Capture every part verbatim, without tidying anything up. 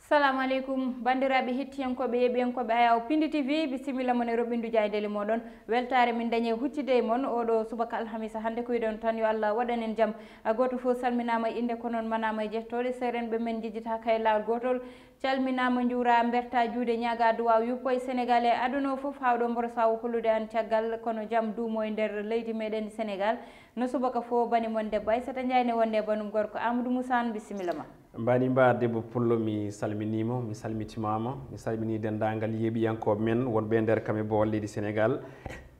Salamu aleykum, banndiraaɓe hettiyankooɓe, yeeɓiyankooɓe Ayaw Pindi T V, bisimilla mon e roɓɓindu jaaydeli mooɗon. Weltaare min dañi e huccide e mon oɗo subaka alhamisa hannde. Ko wiɗon tan, yo Allah waɗan en jam. A gooto fof salminaama e innde, ko noon manaama e jettooɗe. Seerenɓe men njejjitaaka e laawol gootol. Calminaama, njuuraa, mbertaa juuɗe, ñaagaa duwaaw yuppo e Senegaal e aduna o fof, haa ɗo mboro sawo hollude aan caggal, kono jam duumo e nder leydi meɗen Senegaal. No subaka fof, bani mon debbo Aissata Ndiaye ne wonde e banum gorko Amadou Moussa Anne, bisimilla ma. Mbani mba debbo pullo, mi salminiima, mi salmitimaama, mi salmini denndaangal yeeɓiyankooɓe men wonɓe e nder kam e boowal leydi Senegaal,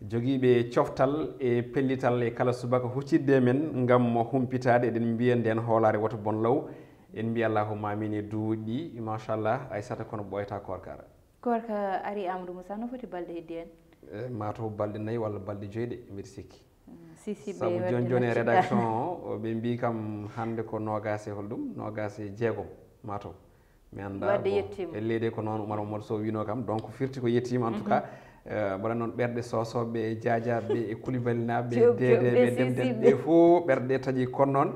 jogiiɓe coftal e pellital e kala subaka huccitde e men ngam humpitaade. Eɗen mbiya ndeen hoolaare woto bon law. En mbiya allahumma amin e duuɗi ɗi, machallah, Aissata, kono ɓooyata koorka ara. Koorka ari, Amadou Moussa, no foti balɗe heddi en? Eh, mataw balɗe nayi walla balɗe joyɗe, mbiɗa sikki. Mm, si, si, sabu ɓe jooni jooni e waɗde rédaction o, o, ɓe mbii kam hannde ko noogaas e holɗum, noogaas e jeegom, mataw. Mi anndaa, wadde bon, yettiima. E leydi ko noon Oumar Mamadou Sow wiinoo kam, donc firti ko yettiima, en tout cas. Eh, mbaɗa noon ɓerɗe Soosooɓe e Jaajaaɓe e Kulibalinaaɓe e Joop, Joop, Deedeeɓe e si, si, Demdeeɓe ɓe fof, ɓerɗe taƴi kono noon.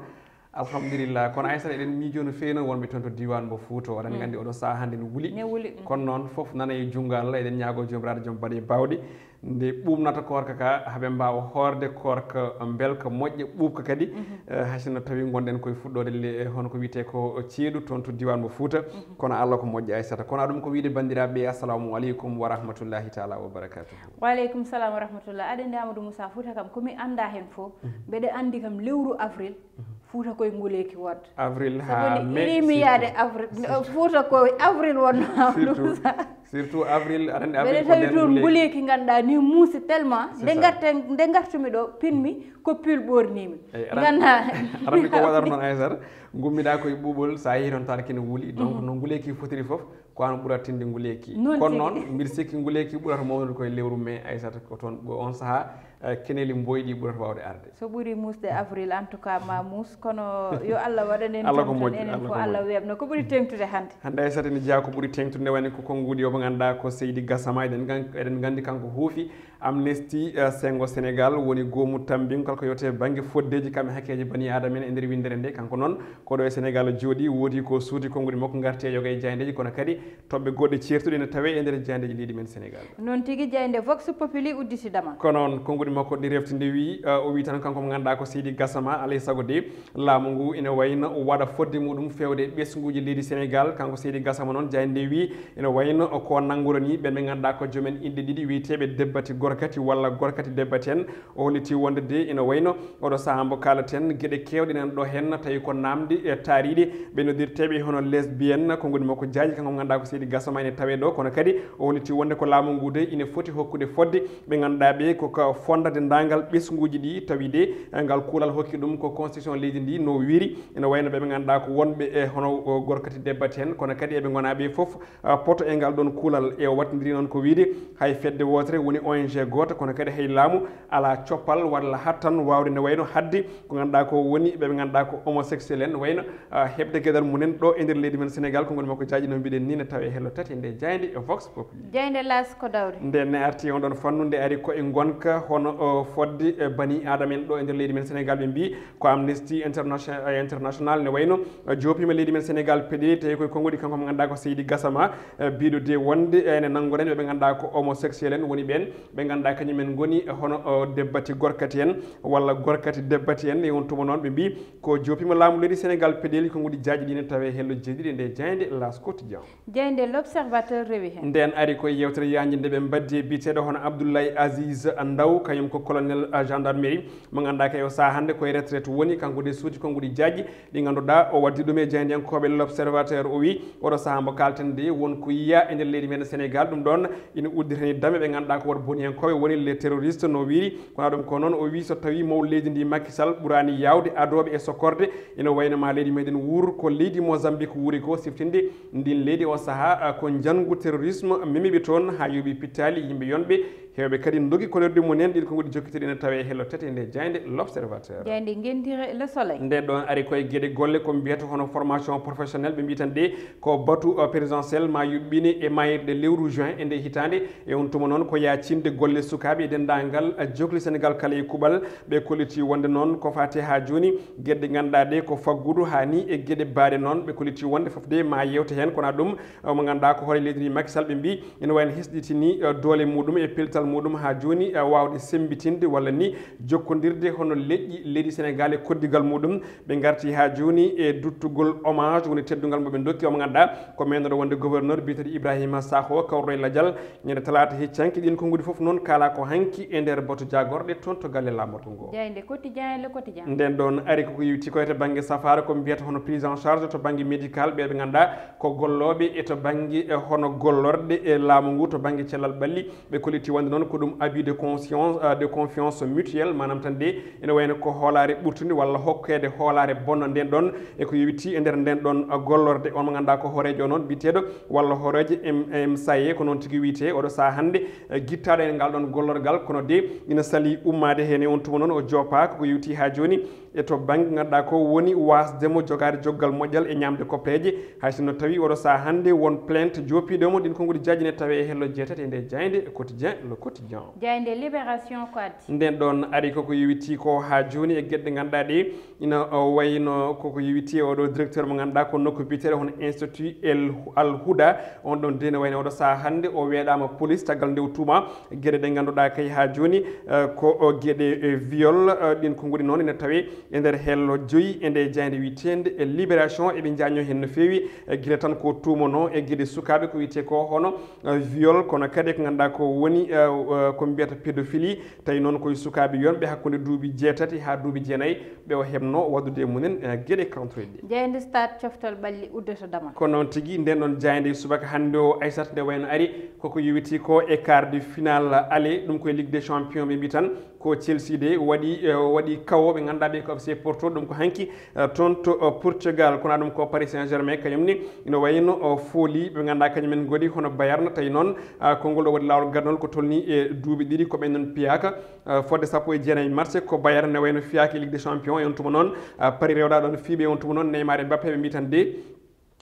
Alhamdulillah. Kono Aissata, eɗen miijoo no feewi noon wonɓe toon to diiwaan mo Fuuta o. Aɗa nganndi oɗo sahaa hannde ne wuli. Ne wuli, mm. Kono noon fof nana e junngo Allah, eɗen ñaagoo Joomiraaɗo Joom baɗe baawɗe. Nde ɓuuɓnata koorka ka, haɓe mbaawa hoorde koorka mbelka moƴƴa ɓuuɓka kadi. Mhm. Eh, hay sinno tawi ngonɗen koye fuɗɗoode le-, eh, hono ko wiyetee ko ceeɗu toon to diiwaan mo Fuuta. Mhm. Kono Allah ko moƴƴa Aissata. Kono aɗum ko wiyde banndiraaɓe, assalamu aleykum wa rahmatullahi taala wa barakatuh. Wa aleykum salam wa rahmatullah. Aɗa anndi Amadou Moussa, Fuuta kam ko mi anndaa heen fof. Mhm. Mbeɗa anndi kam lewru avril, mhm, Fuuta koye nguleeki wodde. Avril haa mai, sabu mi yiɗiima yaade avril. Surtout. Fuuta ko avril wonnoo. Surtout, surtout avril, aɗa anndi avril ko nden nguleeki. Mbeɗa tawi toon nguleeki ngannduɗaa ni muusi tellement. C'est ça. Nde ngarten, nde ngartumi ɗo, pinmi ko pull ɓoorniimi. Eyi, aɗa anndi, ngannduɗaa, aɗa anndi ko waɗata noon, Aissata, ngummiɗaa koye ɓuuɓol, so a yehii toon tawa kene wuli. Donc, mhm, no nguleeki fotiri fof, ko aan ɓurata tinde nguleeki. Noon tigi. Kono noon, mbiɗa sikki nguleeki ɓurata mawnude koye lewru mai, Aissata, ko toon, ko on sahaa, eh, keneeli mboyɗi ɓurata waawde arde. So ɓuri muusde avril, en tout cas, ma muus, kono yo Allah waɗan en jam tan, enen fof Allah weeɓna. Ko ɓuri teeŋtude hannde? Hannde, Aissata, ene jeyaa ko ɓuri teeŋtude, nde wayno ko konnguɗi o mo ngannduɗaa ko Seydi Gassama, eɗen ngan-, eɗen nganndi kanko huufi Amnesty, eh, senngo Senegaal, woni goomu tammbingo kala ko yowetee bannge foddeeji kam e hakkeeji bani aadama en e nder winndere nde. Kanko noon, ko ɗo e Senegaal jooɗii, woodi ko suuti konnguɗi makko, ngarti e yoga e jaayndeeji, kono kadi toɓɓe goɗɗe ceertuɗe ene tawee e nder jaayndeeji leydi men Senegaal. Noon tigi, jaaynde Vox Populi udditidama. Kono noon, konnguɗi makko ɗi refti nde wii, eh, o wii tan kanko mo ngannduɗaa ko Seydi Gassama, alaa e sago de, laamu ngu ina wayno waɗa fodde muɗum feewde e ɓesnguuji leydi Senegaal. Kanko Seydi Gassama noon, jaaynde nde wii ina wayno ko nanngoranii ɓeen ɓe ngannduɗaa ko joom en inɗe ɗiɗi wiyeteeɓe debbati gorkati walla gorkati debbati en. O holliti wonde de ina wayno oɗo sahaa mbo kaalaten, geɗe keewɗe nana ɗo heen, tawi ko naamnde e taariiɗe ɓe noddirteeɓe hono lesbienne, konnguɗi makko jaaji, kanko mo ngannduɗaa ko Seydi Gassama ene tawee ɗo. Kono kadi o holliti wonde ko laamu ngu de ina foti hokkude fodde ɓe ngannduɗaa ɓe ko ka fonnda denndaangal ɓesnguuji ɗi, tawi de, eh, ngal kuulal hokki ɗum ko constitution leydi ndi no wiiri. Ene wayno ɓe ɓe ngannduɗaa ko wonɓe e hono, o, gorkati debbati en, kono kadi eɓe ngonaa ɓe fof, ah, poto e ngal ɗoon kuulal. E o waɗtindiri noon ko wiyde hay fedde wootere woni O N G gooto, kono kadi hay laamu alaa coppal walla hattan waawde ne wayno haɗde ko ngannduɗaa ko woni ɓe ɓe ngannduɗaa ko homosexuel en, wayno, ah, heɓde geɗal mumen ɗo e nder leydi men Senegaal. Konnguɗi makko jaaji no mbiɗen ni ne tawee hello tati e nde jaaynde e Vox Populi. Jaaynde L'As ko dawri. Nden ne arti on ɗon fannu, nde ari ko e ngonka hono, o, fodde, e, bani aadama en ɗo e nder leydi men Senegaal, ɓe mbii ko Amnesty Internation-, eh, International ne wayno, eh, joopiima leydi men Senegaal peɗeli, tawi koye konnguɗi kanko mo ngannduɗaa ko Seydi Gassama, eh, biiɗo de wonde, eh, ene nanngorani ɓe ɓe ngannduɗaa ko homosexuel en, woni ɓeen ɓe ngannduɗaa kañum en ngoni, eh, hono, o, debbati gorkati en walla gorkati debbati en. E on tuma noon ɓe mbii ko joopiima laamu leydi Senegaal peɗeli, konnguɗi jaaji ɗi ne tawee hello jeeɗiɗi e nde jaaynde L'As Quotidien. Jaaynde L'Observateur rewi heen. Nden ari ko e yeewtere yaajnde nde ɓe mbaddi e biyeteeɗo hono Abdoulaye Aziz Ndaw, kañum ko colonel, ah, gendarmerie, mo ngannduɗaa kay o sahaa hannde ko e retraite woni, kanko de suuti konnguɗi jaaji ɗi ngannduɗaa o waddi ɗum e jaayndiyankooɓe L'Observateur. O wii oɗo sahaa mbo kaalten de won ko yiyaa e nder leydi men Senegaal, ɗum ɗoon ina udditani dame ɓe ngannduɗaa ko woto boniyankooɓe woni les terroristes no wiiri. Kono ɗum ko noon o wii so tawii mawɗo leydi ndi Macky Sall ɓuraani yaawde adooɓe e sokkorde, ina wayno ma leydi meɗen wuur ko leydi Mozambique wuuri ko, siftinde ndin leydi o sahaa, ah, ko njanngu terrorisme memiɓe toon haa yooɓi pittaali yimɓe yonɓe Heewɓe kadi ndogi koɗorɗe mum en, ɗin ko ngoni jokkitiri ene tawee e hello tati e nde jaaynde L'Observateur. Jaaynde ngendire Le Soleil. Nde ɗon ari koye geɗe golle ko mbiyata hono formation professionnelle, ɓe mbitan ɗe ko batu, uh, présidentiel ma yuɓɓine e mayirɗe lewru juin e nde hitaande. E on tuma noon ko yaacinde golle sukaaɓe e denndaangal, uh, jokli Sénégal kala e kuuɓal. Ɓe kolliti wonde noon ko faati haa jooni geɗe ngannduɗaa ɗe ko faggudu haa ni e geɗe baaɗe noon. Ɓe kolliti wonde fof de ma yewte heen, kono ɗum, uh, mo ngannduɗaa ko hoore leydi ndi Macky Sall ɓe mbi ina wayno hesɗitini, eh, doole muɗum e pellital muɗum haa jooni, eh, waawde semmbitinde walla ni jokkondirde hono leƴƴi leydi Senegaal e koddigal muɗum. Ɓe ngarti haa jooni e duttugol hommage woni teddungal mo ɓe ndokki o mo ngannduɗaa ko meenooɗo wonde gouverneur biyeteeɗo Ibrahima Sakho kawruɗo e lajal ñande talaata hecci hanki. Ɗin konnguɗi fof noon kaala ko hanki e nder batu jaagorɗe toon to galle laamorgo ngo. Jaaynde Quotidien, Le Quotidien. Nden ɗon ari koko yewti ko e to bannge safaara ko mbiyata hono prise en charge to bannge médical ɓe ɓe ngannduɗaa ko gollooɓe e to bannge, eh, hono gollorɗe e laamu ngu to bannge cellal ɓalli. Ɓe kolliti wonde noon ko ɗum abus de conscience, eh, de confiance mutuelle, maanaam tan de ene wayno ko hoolaare ɓurtunde walla hokkeede hoolaare bonno nden ɗon e ko yowiti e nder nden ɗon, eh, gollorɗe. On mo ngannduɗaa ko hooreejo o noon biyeteeɗo walla hooreejo M-, M S A E, ko noon tigi wiyetee oɗo sahaa hannde, eh, gittaaɗo e ngal ɗon gollorgal, kono de ina salii ummaade heen e on tuma noon o joopaaka ko yowiti haa jooni e to bannge ngannduɗaa ko woni waasde mo jogaade joggal moƴƴal e ñaamde koppeeje, hay sinno tawi oɗo sahaa hannde won plainte joopiiɗo mo. Ɗin konnguɗi jaaji ne tawee e hello jeetati e nde jaaynde e Quotidien, Le Quotidien. Jaaynde Libération ko addi? Nden ɗon ari koko yowiti ko haa jooni e geɗe ngannduɗaa ɗe ina, o, wayno koko yowiti e oɗo directeur mo ngannduɗaa ko nokku biyeteeɗo hono Institut El Al Huda. On ɗon de ne wayno oɗo sahaa hannde o weeɗaama police caggal nde o tuuma geɗe ɗe ngannduɗaa kay haa jooni, eh, ko, o, geɗe, eh, viol, eh, ɗin konnguɗi noon ene tawee e nder hello joyi e nde jaaynde wiyeteende e Libération. Eɓe njaajnoo heen no feewi, eh, gila tan ko tuumanoo e geɗe sukaaɓe ko wiyetee ko hono, eh, viol, kono kadi ko ngannduɗaa ko woni, eh, eh, ko mbiyata pédophilie, tawi noon koye sukaaɓe yonɓe hakkunde duuɓi jeetati haa duuɓi jeenayi ɓe o heɓnoo waɗdude e mumen, eh, geɗe kawtoreeɗe. Jaaynde Stade coftal ɓalli uddoto damal. Ko noon tigi, nden ɗon jaaynde subaka hannde o Aysata nde wayno ari koko yowiti ko e quart de finale aller, ɗum koye Ligue des Champions ɓe mbi tan. Ko Chelsea de waɗi, eh, waɗi kawo ɓe ngannduɗaa ɓe ko F C Porto, ɗum ko hanki, eh, toon to, eh, Portugal, kono ɗum ko Paris Saint-Germain kañum ni ino wayno, eh, fooli ɓe ngannduɗaa kañum en ngoni hono Bayern, tawi noon, ah, konngol ɗo waɗi laawol gadanol ko tolni e duuɓi ɗiɗi ko ɓen noon piyaaka, eh, fodde sappo e jeenayi match ko Bayern ne wayno fiyaaka e Ligue des Champions e on tuma noon, ah, Paris rewɗaa ɗon fiiɓe e on tuma noon Neymar e Mbappé ɓe mbi tan de,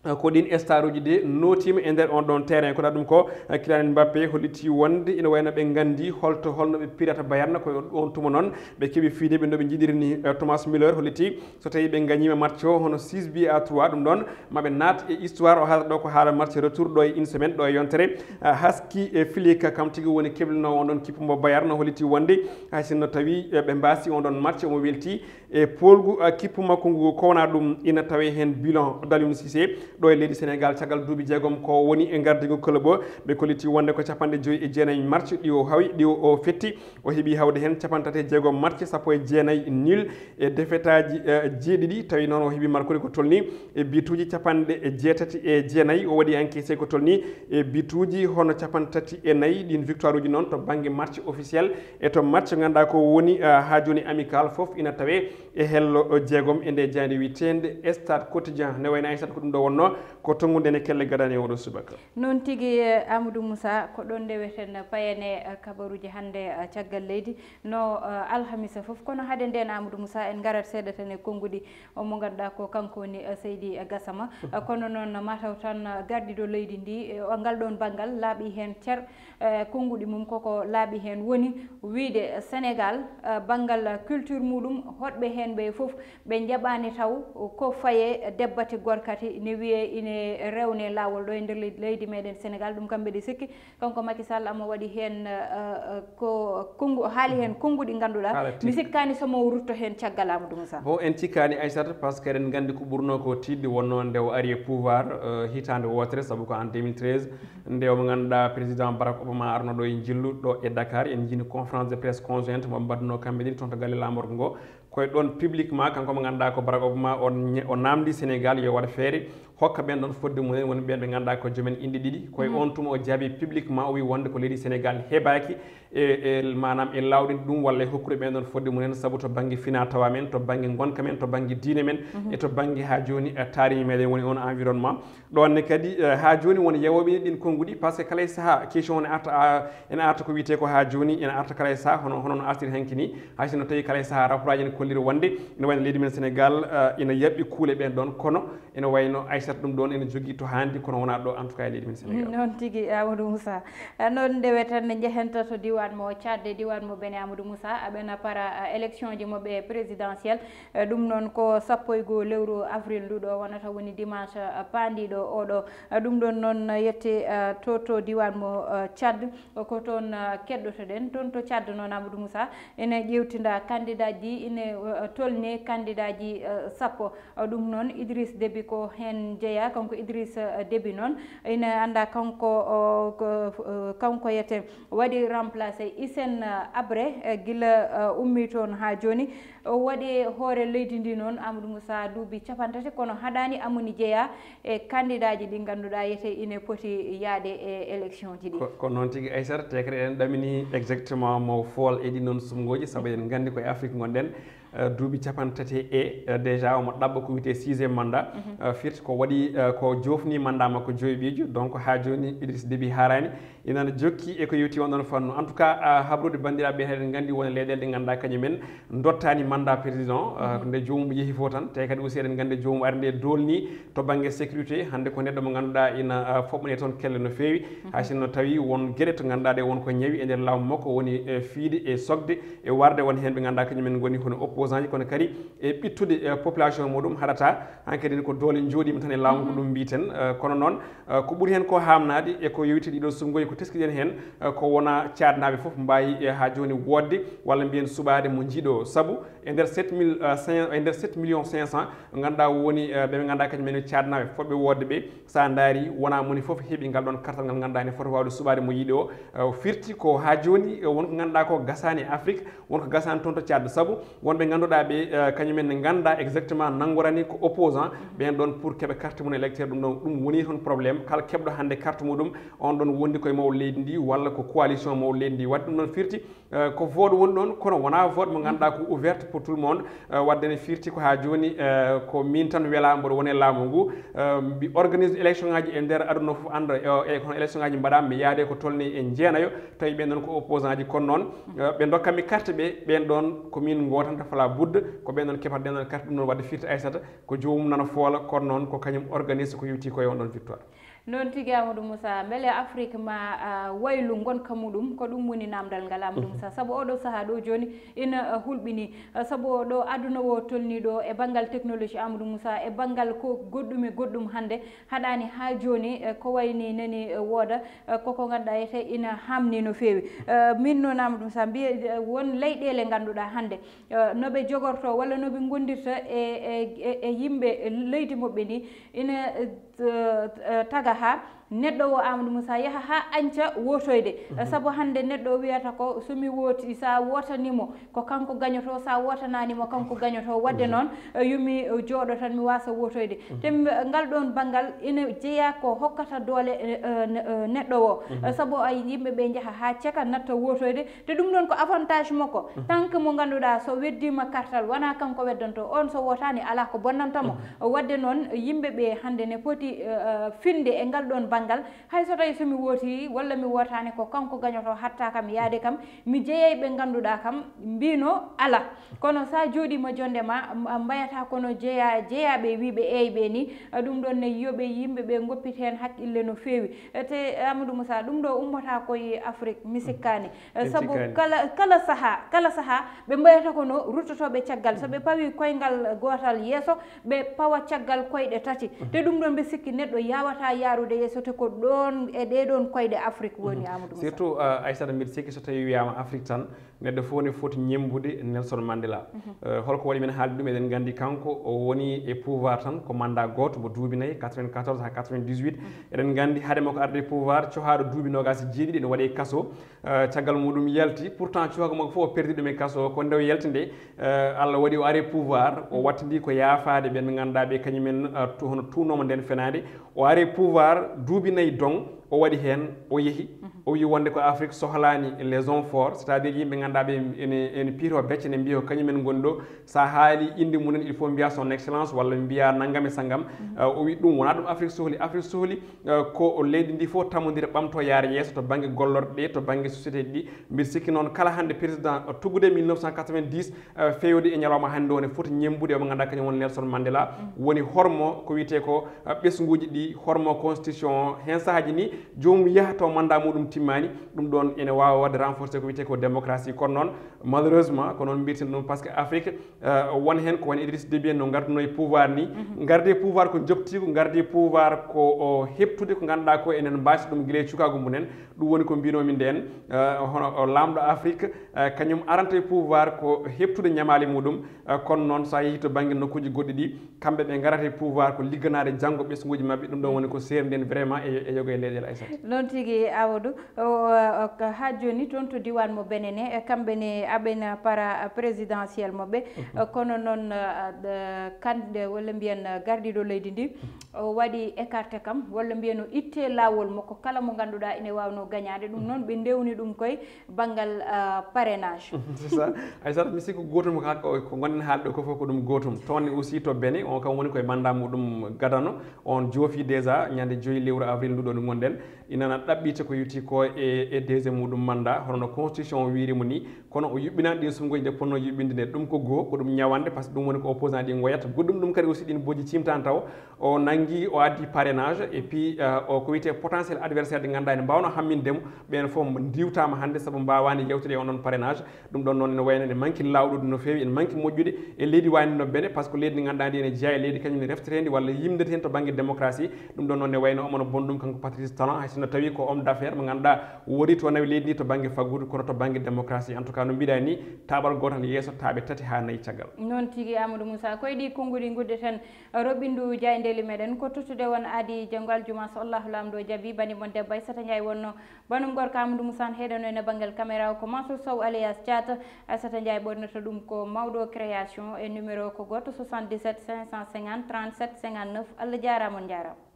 eh, ko ɗin star uji de nootiima e nder on ɗon terrain. Kono ɗum ko, eh, Kylian Mbappé holliti wonde ina wayno ɓe nganndi holto, holno ɓe pirata Bayern ko e on tuma noon ɓe keɓi fiide ɓe no ɓe njiɗiri ni, eh, Thomas Müller holliti so tawi ɓe ngañiima match o hono six buts à trois ɗum ɗon maɓe naat e histoire. O haalata ɗo ko haala match retour ɗo e une semaine ɗo e yontere, eh, Hansi Flick kam tigi woni keblino on ɗon kippu mo Bayern holliti wonde hay sinno tawi, eh, ɓe mbaasi on ɗon match omo welti e poolgu, ah, kippu makko ngu. Ko wonaa ɗum ina tawee heen bilan Aliou Cissé ɗo e leydi Senegaal caggal duuɓi jeegom ko woni e ngardigu club o. Ɓe kolliti wonde ko capanɗe joyi e jeenayi match ɗi o hawi, ɗi o fetti. O heɓi hawde heen capanɗe tati e jeegom match, sappo e jeenayi nul e défaitaaji, eh, jeeɗiɗi. Tawi noon o heɓi markude ko tolni e bituuji capanɗe jeetati e jeenayi. O waɗi encaissé ko tolni e bituuji hono capanɗe tati e nayi. Ɗiin victoire uji noon to bannge match officiel e to match ngannduɗaa ko woni, ah, haa jooni amical fof ina tawee e hello, o, jeegom e nde jaaynde wiyeteende Stade Quotidien. Ne wayno Aysata ko ɗum ɗo wonnoo ko tonngude e kelle gadane e oɗo subaka. Noon tigi, eh, Amadou Moussa, ko ɗoon ndeweten payane, eh, kabaruuji hannde, eh, caggal leydi no, eh, alhamisa fof. Kono hade ndeen Amadou Moussa en ngarat seeɗa tan e konnguɗi o mo ngannduɗaa ko kanko woni, eh, Seydi Gassama. Eh, kono noon mataw tan, eh, gardiiɗo leydi ndi, eh, o ngal ɗoon banngal laaɓi heen cer, eh, konnguɗi mum koko laaɓi heen woni wiyde Senegaal, eh, banngal culture muɗum hoɗɓe heen ɓe fof ɓe njaɓaani taw ko faye debbati gorkati ne wiyee ine rewne laawol ɗo e nder leydi, leydi meɗen Senegaal. Ɗum kam mbeɗe sikki kanko Macky Sall omo waɗi heen, eh, eh, ko konngu-, o haali heen konnguɗi ngannduɗaa. Haala tigi. Mi sikkaani so mo rutto heen caggal Amadou Moussa. Bon, en cikkaani Aysata, parce que eɗen nganndi ko ɓurnoo ko tiiɗde wonnoo nde o ari e pouvoir, eh, hitaande wootere, sabu ko en deux mille treize, nde omo ngannduɗaa président Barack Obama arno ɗo e njillu ɗo e Dakar, en njini conférence de presse conjointe mo ɓe mbaɗnoo kamɓe ɗiɗi toon to galle laamorgo ngo. Koye ɗoon publiquement, kanko mo ngannduɗaa ko Barack Obama, o ñe-, o naamndi Senegaal yo waɗ feere hokka ɓen ɗon fodde mumen woni ɓen ɓe ngannduɗaa ko joomen inɗe ɗiɗi. Koye on tuma o jaabi publiquement, o wi wonde ko leydi Sénégal heɓaaki e, e maanaam e laawɗinɗe ɗum walla e hokkude ɓen ɗon fodde mumen, sabu to bannge fina tawa men, to bannge ngonka men, to bannge diine men, e to bannge haa jooni, eh, taarihi meɗen woni on environnement. Ɗon ne kadi, eh, haa jooni won yewooɓe ɗin konnguɗi, par ce que kala e sahaa question ne arta, a, ene arta ko wiyetee ko haa jooni, ene arta kala e sahaa, hono, hono no artiri hanki ni. Hay sinno tawi kala e sahaa rapport aji ne kolliri wonde ene wayno leydi men Sénégal, eh, ene yaɓɓi kuule ɓen ɗon, kono ene wayno Aissata ɗum ɗon ene jogii to haandi, kono wonaa ɗo, en tout cas e leydi men Sénégal. Noon tigi, Amadou Moussa. Eh, noon ndewe tan nde njehenta to diiwaan mo Tchad e diiwaan mo Benin, Amadou Moussa, aɓena para, eh, élection ji maɓɓe présidentielle. Eh, ɗum noon ko sappo e goo lewru avril ndu ɗo wonata woni dimanche, eh, paandiiɗo oɗo. Eh, ɗum ɗon noon yette, eh, to, to diiwaan mo, eh, Tchad. Ko toon, eh, keɗotoɗen. Toon to Tchad noon, Amadou Moussa, ene ƴeewtinda candidat ji, ene, eh, tolni candidat ji, eh, sappo. Eh, ɗum noon Idriss Déby ko heen jeyaa. Kanko Idriss, eh, Déby noon ene anndaa kanko, o, ko, eh, kanko yete waɗi remplacé Hissène, eh, Habré, eh, gila, eh, ummii toon haa jooni. O waɗi hoore leydi ndi noon, Amadou Moussa, duuɓi capanɗe tati, kono haɗaani amoni jeyaa e candidat ji ɗi ngannduɗaa yete ine poti yaade e élection ji ɗi. Ko, ko noon tigi, Aissata, te kadi eɗen ɗamini exactement mo fool e ɗin noon sumngooji, sabu eɗen nganndi ko e Afrique ngonɗen, eh, duuɓi capanɗe tati e, eh, déjà omo ɗaɓɓa ko wiyetee sixième mandat. Eh, firti ko waɗi, eh, ko joofni mandat makko joyi ɓiijo, donc haa jooni Idriss Déby haaraani. Ina jokki e ko yewti on ɗon fannu. En tout cas, ah, habrude banndiraaɓe ɓe, eɗen nganndi won e leyɗeele ɗe ngannduɗaa kañum en dottaani mandat président, ah, nde joomum yehi fof tan. Te kadi aussi eɗen nganndi joomum ari nde dolni to bannge sécurité. Hannde ko neɗɗo mo ngannduɗaa ina, ah, foɓɓanee toon kelle no feewi. Hay sinno tawi won geɗe to ngannduɗaa ɗe won ko ñawi e nder laamu makko, woni, eh, fiide e sokde e warde won heen ɓe ngannduɗaa kañum en ngoni hono opposant ji, kono kadi e ɓittude, eh, population muɗum haɗata. Hankadi ko doole jooɗiima tan e laamu ko ɗum mbiten. Eh, kono noon, eh, ko ɓuri heen ko haamnaade e ko yowiti ɗiɗo sumngoy ko teskiɗen heen, eh, ko wona caadnaaɓe fof mbaawi, eh, haa jooni woodde walla mbiyen suɓaade mo njiɗo. Sabu e nder sept mille, eh, cinq, e nder sept millions cinq cent, ngannduɗaa woni, eh, ɓe ɓe ngannduɗaa kañum en caadnaaɓe fotɓe woodde ɓe, so a ndaari wonaa moni fof heɓi ngal ɗoon kartal ngal ngannduɗaa ene foti waawde suɓaade mo yiɗi o. Eh, o firti ko haa jooni, eh, won ko ngannduɗaa ko gasaani e Afrique, won ko gasaani toon to Tchad. Sabu won ɓe ngannduɗaa ɓe, eh, kañum en ne nganndaa exactement nanngorani ko opposant ɓeen ɗoon pour keɓa carte mum électeur. Ɗum ɗoon, ɗum woni toon problème. Kala keɓɗo hannde carte muɗum, on ɗoon wondi koye mawɗo leydi ndi walla ko coalition mawɗo leydi ndi waɗi. Ɗum ɗoon firti, eh, ko vote woni ɗoon, kono wonaa vote mo ngannduɗaa ko ouverte pour tout le monde. Eh, waɗde ne firti ko haa jooni, eh, ko miin tan welaa mboɗo woni e laamu ngu. Eh, mbi organise élection ngaji e nder aduna fof annda, eh, e kono élection ngaji mbaɗaama, mi yaade ko tolni e jeenayo, tawi ɓeen ɗoon ko opposant ji. Kono noon, eh, ɓe ndokkanmi carte ɓe, ɓeen ɗoon ko miin ngootanta fala budda, ko ɓeen ɗoon keɓata ɗeen ɗoon carte. Ɗum noon waɗde firti Aissata ko joomum nana foola, kono noon ko kañum organise ko yowti ko e on ɗoon victoire. Noon tigi, Amadou Moussa, mbele Afrique ma, ah, waylu ngonka muɗum? Ko ɗum woni naamndal ngal, Amadou Moussa, sabu oɗo sahaa ɗo jooni ina, ah, hulɓini. Ah, sabu ɗo aduna o tolni ɗo e banngal technologie, Amadou Moussa, e banngal ko goɗɗum e goɗɗum hannde haɗaani haa jooni, eh, ko wayni nani, eh, wooda, eh, koko ngannduɗaa yete ina haamni no feewi. Eh, min noon, Amadou Moussa, mbiye, eh, won leyɗeele ngannduɗaa hannde, eh, no ɓe jogorto walla no ɓe ngondirta e, e, e, e yimɓe leydi muɓɓe ndi ina, eh, eh, taga haa neɗɗo o, Amadou Moussa, yaha haa añca wotoyde. Sabu hannde neɗɗo o wiyata ko so mi wooti, so a wootanii mo, ko kanko gañoto, so a wootanaani mo, kanko gañoto. Waɗde noon, eh, yo mi, eh, jooɗo tan, mi waasa wotoyde. Te m-, ngal ɗoon banngal ina jeyaa ko hokkata doole, eh, eh, ne-, eh, neɗɗo o. Eh, sabu ay yimɓe ɓe njaha haa caka natta wotoyde, te ɗum ɗoon ko avantage makko. Tant que mo ngannduɗaa so weddiima kartal, wonaa kanko weddanto, on so wootaani alaa ko bonnanta mo. Waɗde noon, yimɓe ɓe hannde ne poti, eh, eh, finde e ngal ɗoon banngal. Hay so tawi so mi wooti walla mi wootaani, ko kanko gañoto, hatta kam yaade kam, mi jeyay ɓe ngannduɗaa kam mbino alaa. Kono so a jooɗiima jonde ma, m-, a mbayata kono jeya-, jeyaaɓe wiiɓe eey ɓe ni, eh, ɗum ɗoon ne yoɓe yimɓe ɓe ngoppit heen hakkille no feewi. Eh, te Amadou Moussa, ɗum ɗo ummata koye Afrique, mi sikkaani. Eh, sabu kala, kala sahaa, kala sahaa, ɓe mbayata ko no ruttotooɓe caggal. So ɓe pawi koyngal gootal yeeso, ɓe pawa caggal koyɗe tati. Te ɗum ɗoon, mbi sikki neɗɗo yaawata yaarude yeeso, te ko ɗoon e ɗee ɗoon koyɗe Afrique woni, Amadou Moussa. Surtout, eh, Aissata, mbiɗa sikki so tawi wiyaama Afrique tan, Neɗɗo fof ne foti ñemmbude Nelson Mandela. Eh, holko waɗi men haalde ɗum? Eɗen nganndi kanko o woni e pouvoir tan ko mandat gooto, mo duuɓi nayi, quatre-vingt-quatorze haa quatre-vingt-dix-huit. Eɗen nganndi hade makko arde e pouvoir, cohaaɗo duuɓi noogaas e jeeɗiɗi ene waɗe e kaso. Eh, caggal muɗum yalti, pourtant cuhaagu makko fof o perdi ɗum e kaso. Ko nde o yalti nde, eh, Allah waɗi o ari e pouvoir, o wattindi ko yaafaade ɓen ɓe ngannduɗaa ɓe kañumen, eh, tu-, hono tuunooma nden fenaande. O ari e pouvoir duuɓi nayi dong, o waɗi heen, o yehi. O wi wonde ko Afrique sohlaani les hommes forts, c'est-à-dire yimɓe ngannduɗaa ɓe ene, ene piiroo becce, ne mbiya ko kañumen ngoni ɗo. Sa haali innde mumen, il faut mbiya son excellence walla mbiya nanngam e sanngam. Eh, o wi ɗum wonaa ɗum Afrique sohli. Afrique sohli, eh, ko leydi ndi fof tammondira, ɓamto yaara yeeso to bannge gollorɗe ɗe, to bannge société ɗi. Mbiɗa sikki noon kala hannde président, eh, tuggude mille neuf cent quatre-vingt-dix, eh, feewde e ñalawma hannde o ne foti ñemmbude mo ngannduɗaa kañum woni Nelson Mandela. Woni hormo ko wiyetee ko, eh, ɓesnguuji ɗi, hormo constitution o. Heen sahaaji ni joomum yaha taw mandat muɗum timmaani, ɗum ɗoon ene waawa waɗde renforcer ko wiyetee ko démocratie. Kono noon, malheureusement, ko noon mbiyeten ɗum, parce que Afrique, eh, won heen ko woni Idriss Déby en no ngarduno e pouvoir ni. Ngarde e pouvoir ko joptiigu, ngarde e pouvoir ko o heɓtude ko ngannduɗaa ko enen mbaasi ɗum gila e cukaagu mumen. Ɗum woni ko mbinomi nden, eh, hono o laamɗo Afrique, eh, kañum aranta e pouvoir ko heɓtude ñamaali muɗum. Eh, kono noon, so a yehii to bannge nokkuuji goɗɗi ɗi, kamɓe ɓe ngarata e pouvoir ko ligganaade janngo ɓesnguuji maɓɓe. Ɗum ɗon woni ko seerndi en vraiment e, e yoga e leyɗeele, Aissata. Noon tigi, Amadou. O, o, o, ko haa jooni toon to diiwaan mo Benin, e kamɓe ne aɓen para présidentiel maɓɓe. Eh, kono noon, eh, eh, kande walla mbiyen, eh, gardiiɗo leydi ndi, o waɗi écarté kam, walla mbiyen o itte laawol makko kala mo ngannduɗaa ene waawnoo gañaade. Ɗum noon ɓe ndewni ɗum koye banngal, ah, parrainage. C'est ça. Aissata, mi sikku gootum ko, ko, ko ngonɗen haalde ko fof ko ɗum gootum. Toon ne aussi to Benin, on kam woni koye mandat muɗum gadano. On joofi déjà ñande joyi lewru avril ndu ɗo ndu ngonɗen. Ina na ɗaɓɓita ko yowiti ko e, e deuxième muɗum mandat, hono no constitution o wiiri mo ni. Kono o yuɓɓinaani ɗin sunnguuji ɗe potnoo yuɓɓinde nde. Ɗum ko goo, ko ɗum ñawande, par ce que ɗum woni ko opposant ɗi ngoyata. Goɗɗum ɗum kadi aussi ɗin bojji cimtaani taw. O nanngi, o addi parrainage, et puis, euh, o ko wiyetee potentiel adversaire ɗi ngannduɗaa ene mbaawno hamminde mo, ɓeen fof ndiwtaama hannde sabu mbaawaani yewtude e on ɗon parrainage. Ɗum ɗon noon ene wayno ene manki laawɗude no feewi, ene manki moƴƴude e leydi wayno no Benin, par ce que leydi ndi ngannduɗaa ndi ene jeyaa e leydi kañum ne refteteendi walla yimdeteendi to bannge démocratie. Ɗum ɗon noon ne wayno omo no bonɗum kanko Patrice Talon, hay sinno tawi ko homme d'affaires mo ngannduɗaa woodi to nawi leydi ndi to bannge faggudu, kono to bannge démocratie, en tout cas, no mbiɗa ni, taaɓal gootal yeeso, taaɓe tati haa nayi caggal. Noon tigi, Amadou Moussa, ko e ɗi konnguɗi nguddeten roɓɓindu jaayndeeli meɗen, ko tottude won aadi janngo aljuma so Allahu Laamɗo jaɓi. Bani mon debbo Aissata Ndiaye wonno, banum gorko Amadou Moussa ne heɗano en e banngal caméra o ko Mansour Sow alias Thiat. Aissata Ndiaye ɓornata ɗum ko mawɗo création e numéro ko gooto, soixante-dix-sept cinq cent cinquante trente-sept cinquante-neuf. Allah jaaraama, on njaaraama.